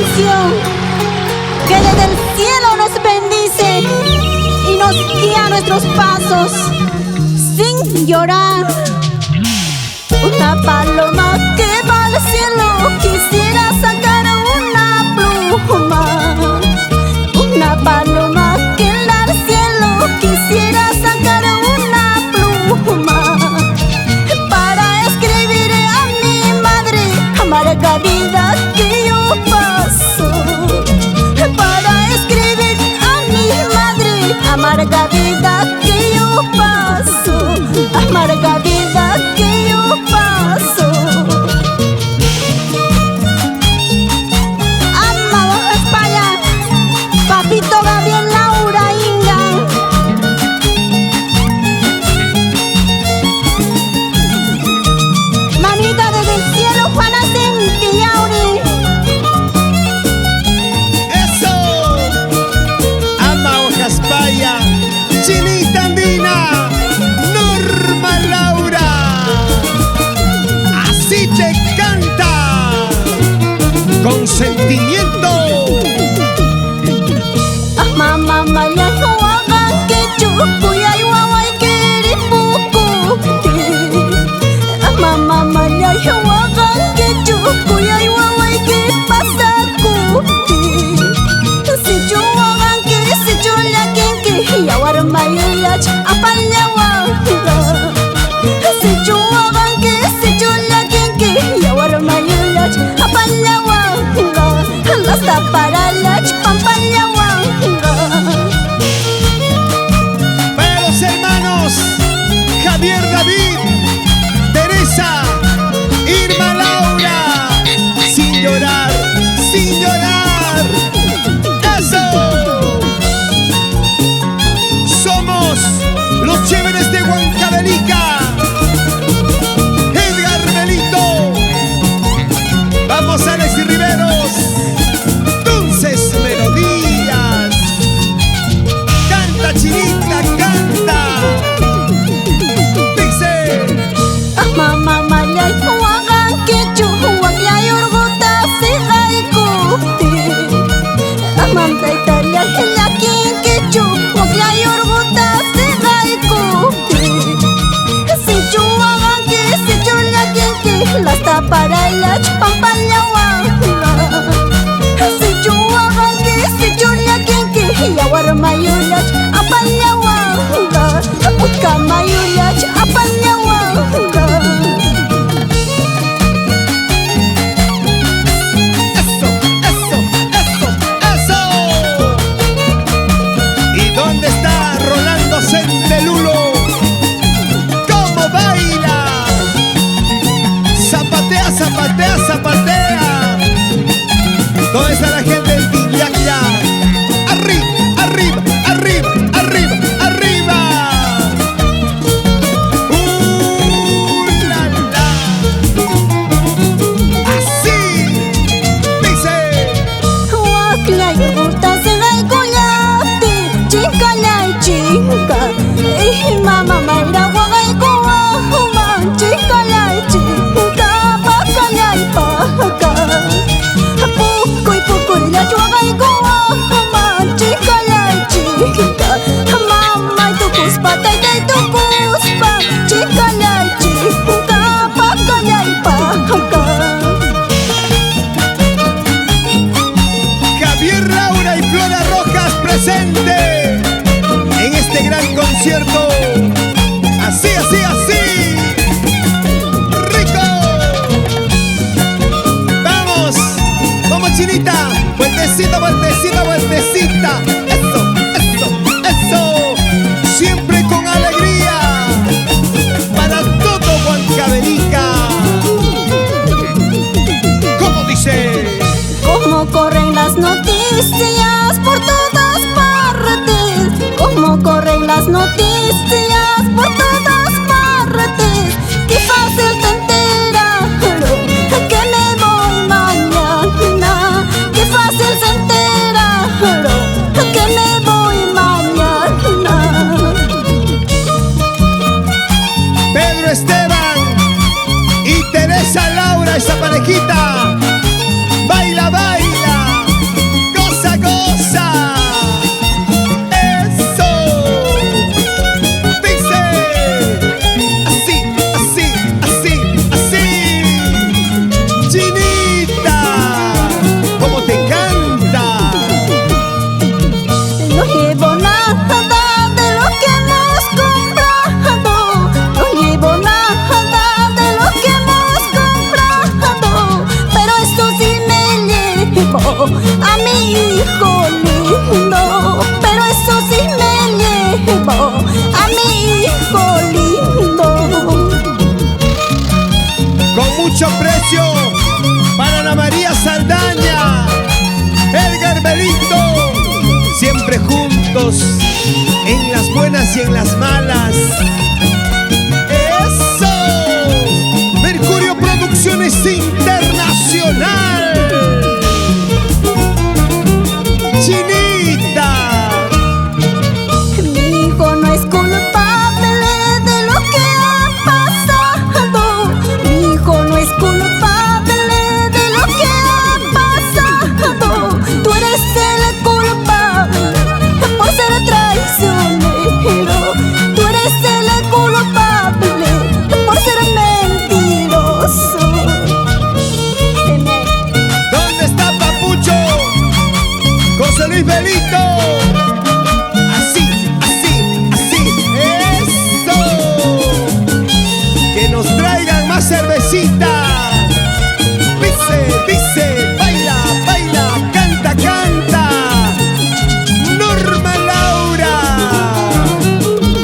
canción que desde el cielo nos bendice y nos guía nuestros pasos sin llorar. Una paloma que va al cielo quisiera sacar una pluma. Una paloma que va al cielo quisiera sacar una pluma para escribir a mi madre amarga vida que yo paso. Para escribir a mi madre amarga vida que yo paso. Amarga vida que yo paso. Ama España, Papito Gabriel Laura Inga. Mamita desde el cielo, Juana Sentillauri. ¡Eso! Ama Hojas Paya, Chinita Andina, Norma Laura. Así te canta, con sentimiento. Mama maya waqankichu kuyay wawayki ripukuptin. Mama maya waqankichu kuyay wawayki pasakuptin. Sichu waqanki sichu llakinki yawar mayullach apallawanqa. Sichu waqanki sichu llakinki yawar mayullach apallawanqa. Lasta parallach pampallawanqa. Para los hermanos Javier David, Teresa, Irma Laura, sin llorar, sin llorar. ¡Eso! Somos los chéveres de Huancavelica. Edgar Belito. Vamos, Alex y Riveros. Dulces melodías. Canta, Chinita, canta. Dice. Mama mallay waqankichu waqllay urquta siqaykuptin. Amam taytallay llakinkichu waqllay urquta siqaykuptin. Sichu waqanki sichu llakinki lasta parallach pampallawanqa. Sichu waqanki sichu llakinki yawar mayullach apallawanqa. Utqa mayullach apallawanqa. Eso, eso, eso, eso. ¿Y dónde está Rolando Centelulo? ¿Cómo baila? Zapatea, zapatea, zapatea. ¿Dónde está la gente del Tinyacya? Arriba, arriba, arriba, arriba, arriba. La, la. Así dice. Waqllay urquta siqaykullaptin chinkallay chinka. Mama mayra waqaykuwan chinkallay chinka pakallay paka. Pukuy pukuyllach waqaykuwan chinkallay chinka. Mamay tukuspa taytay tukuspa chinkallay chinka pakallay paka. Javier Laura y Flora Rojas presente en este gran concierto. Así, así, así. ¡Rico! ¡Vamos! ¡Vamos, Chinita! ¡Vueltecita, vueltecita, vueltecita! ¡Eso, eso, eso! Siempre con alegría para todo Huancavelica. ¿Cómo dice? Como corren las noticias por todas partes, como corren las noticias por todas partes, qué fácil te enteras que me voy mañana, qué fácil se entera que me voy mañana. Pedro Esteban y Teresa Laura, esa parejita. Baila, baila. Mucho aprecio para Ana María Saldaña, Edgar Belito, siempre juntos en las buenas y en las malas. ¡Eso! Mercurio Producciones Internacional. Chinita. Mi hijo no es culpable de lo que ha pasado. Mi hijo no es culpable de lo que ha pasado. Tú eres el culpable por ser traicionero. Tú eres el culpable por ser mentiroso. ¿Dónde está Papucho? José Luis Belito. Así, así, así. ¡Eso! Que nos traigan más cervecita. Dice, dice, baila, baila, canta, canta. Norma Laura.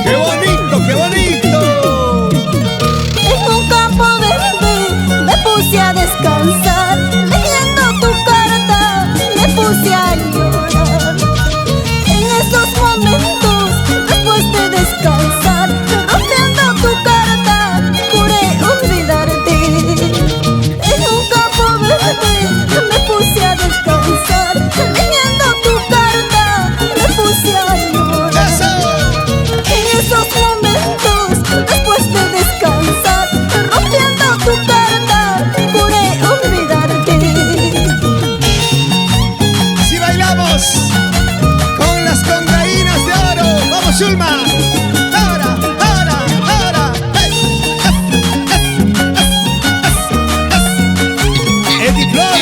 ¡Qué bonito, qué bonito! En un campo verde me puse a descansar, leyendo tu carta me puse a llorar. En esos momentos, después de descansar, rompiendo tu carta, juré olvidarte. En un campo verde me puse a descansar, leyendo tu carta me puse a llorar. ¡Eso! En esos momentos, después de descansar, rompiendo tu carta, juré olvidarte. Así bailamos con las congaínas de oro. ¡Vamos, Zulma! ¡Ahora, ahora, ahora! ¡Hey! ¡Es, es, es, es, es! ¡Eddie Flor!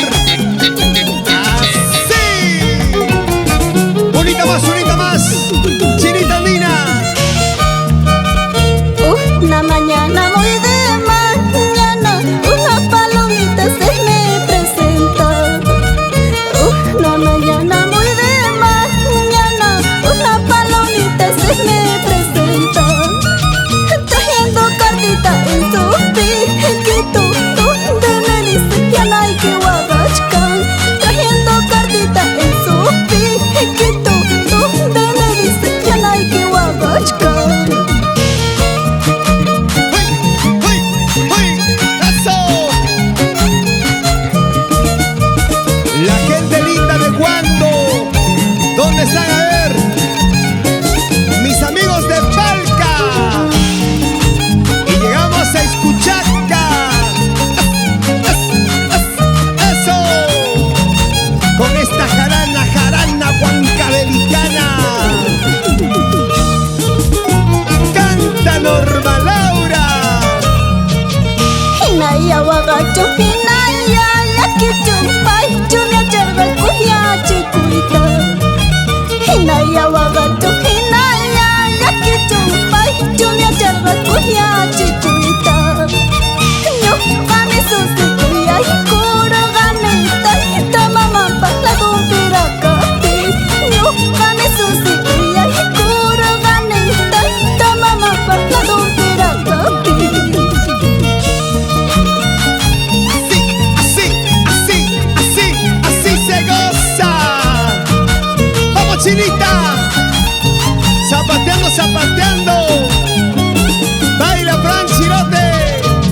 ¡Así! ¡Unita más, unita más! ¡Chinita andina! Una mañana muy de mañana, una palomita se me presentó. Una mañana muy de mañana, una palomita se me presentó. Trayendo cartita en su piquito, donde me dice que no hay que waqachkan. Trayendo cartita en su piquito, donde me dice que no hay que waqachkan. ¡Uy, uy, uy! ¡Eso! La gente linda de Huando, ¿dónde están? A ver, mis amigos de Palca. Y llegamos a Escuchaca. ¡Eso! Con esta jarana, jarana huancavelicana. Canta Norma Laura. Hinaya waqachu, hinaya llakichu, paychum yacharqa kuyachikuyta. Hinaya waqachu, hinaya llakichu, paychum yacharqa kuyachikuyta. Ñuqami susikuyaykurqani tayta mamanpa ladunpi rakapi. Ñuqami susikuyaykurqani tayta mamanpa ladunpi rakapi. Así, así, así, así, así se goza. ¡Vamos, Chinita! Zapateando, zapateando. Baila, Fran Chirote.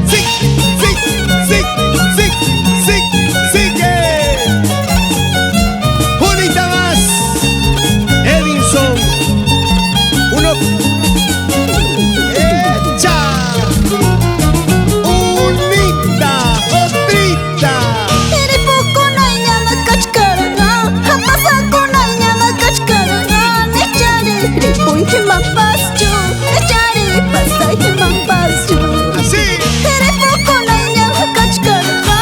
Sí, sí, sí, sí, sí, sigue. Unita más. Edinson. Uno. ¡Echa! Unita, otrita. Ripukunayñam kachkarqa, pasakunayñam kachkarqa, nichari ripuymanpaschu, nichari pasaymanpaschu. Así. Ripukunayñam kachkarqa,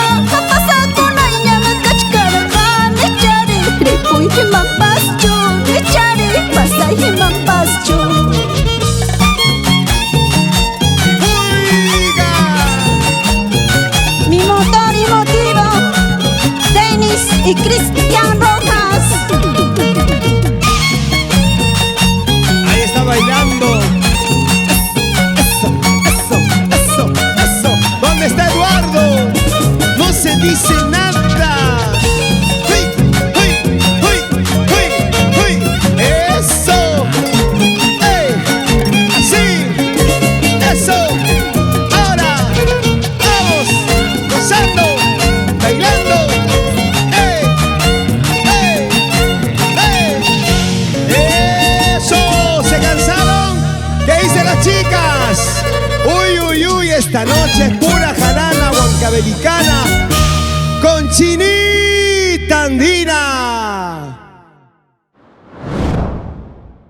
pasakunayñam kachkarqa, nichari ripuymanpaschu, nichari pasaymanpaschu. ¡Oiga! Mi motor y motivo, Denis y Cristian Rojas. Ahí está bailando. Eso, eso, eso, eso. ¿Dónde está Eduardo? Dice nada. ¡Uy, uy, uy, uy, uy! ¡Eso! ¡Ey! ¡Así! ¡Eso! ¡Ahora! ¡Vamos! ¡Gozando! ¡Bailando! ¡Ey! ¡Ey! ¡Ey! ¡Eso! ¿Se cansaron? ¿Qué dicen las chicas? ¡Uy, uy, uy! Esta noche es pura jarana huancavelicana.